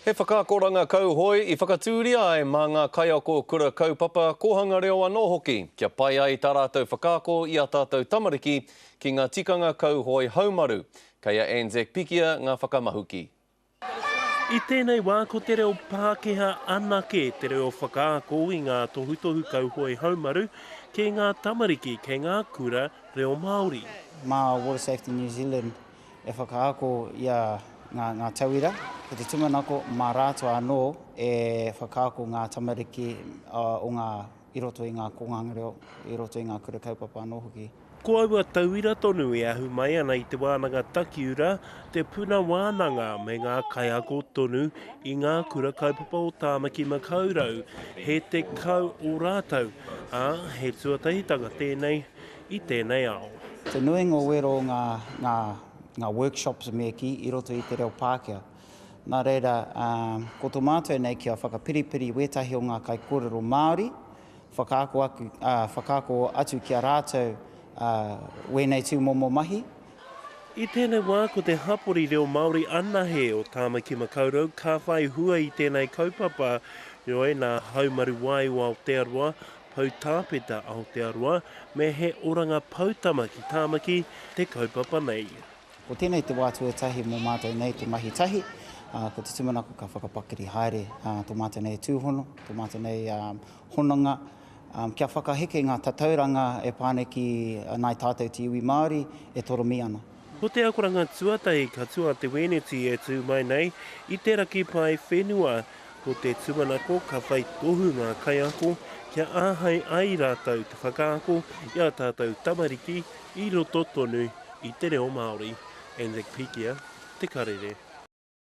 He whakaakoranga kauhoe i whakatūria ai mā ngā kaiako kura kaupapa, kōhanga reo anō hoki, kia pai ai tā rātou whakaako i ā tātou tamariki ki ngā tikanga kauhoe haumaru. Kei a Anzac Pikia ngā whakamahuki. I tēnei wā ko te reo Pākehā anake te reo whakaako i ngā tohutohu kauhoe haumaru ki ngā tamariki kei ngā kura reo Māori. Mā Water Safety New Zealand e whakaako i a ngā, ngā tauira, ko te tūmanako mā rātou anō e whakaako ngā tamariki o ngā, i roto i ngā kōhanga reo, i roto i ngā kura kaupapa anō hoki. Ko aua tauira tonu e ahu mai ana i te wānanga takiura, te puna wānanga me ngā kaiako tonu i ngā kura kaupapa o Tāmaki Makaurau, he 10 o rātou, ā, he tuatahitanga tēnei i tēnei ao. Te nuinga o wero o ngā, ngā, ngā workshops me kī i roto i te reo Pākehā. Nā reira, ko tō mātou nei kia whakapiripiri wētahi o ngā kaikōrero Māori, whakaako aku, ā, whakaako atu ki a rātou, ā, wēnei tūmomo mahi. I tēnei wā ko te hapori reo Māori anahe o Tāmaki Makaurau ka whai hua i tēnei kaupapa, heoi nā Haumaru Wai o Aotearoa, Poutāpeta Aotearoa me He Oranga Poutama ki Tāmaki te kaupapa nei. Ko tēnei te wā tuatahi mō mātou nei te mahi tahi, ā, ko te tūmanako ka whakapakari haere tō mātou nei tūhono, tō mātou nei hononga, kia whakaheke ngā tatauranga e pā nei ki nāi tātou te iwi Māori e toromi ana. Ko te akoranga tuatahi ka tū a Te Wēneti e tū mai nei i te raki pae whenua. Ko te tūmanako ka whai tohu ngā kaiako kia āhei ai rātou te whakaako i ā tātou tamariki i roto tonu i te reo Māori. Anzac Pikia, Te Karere.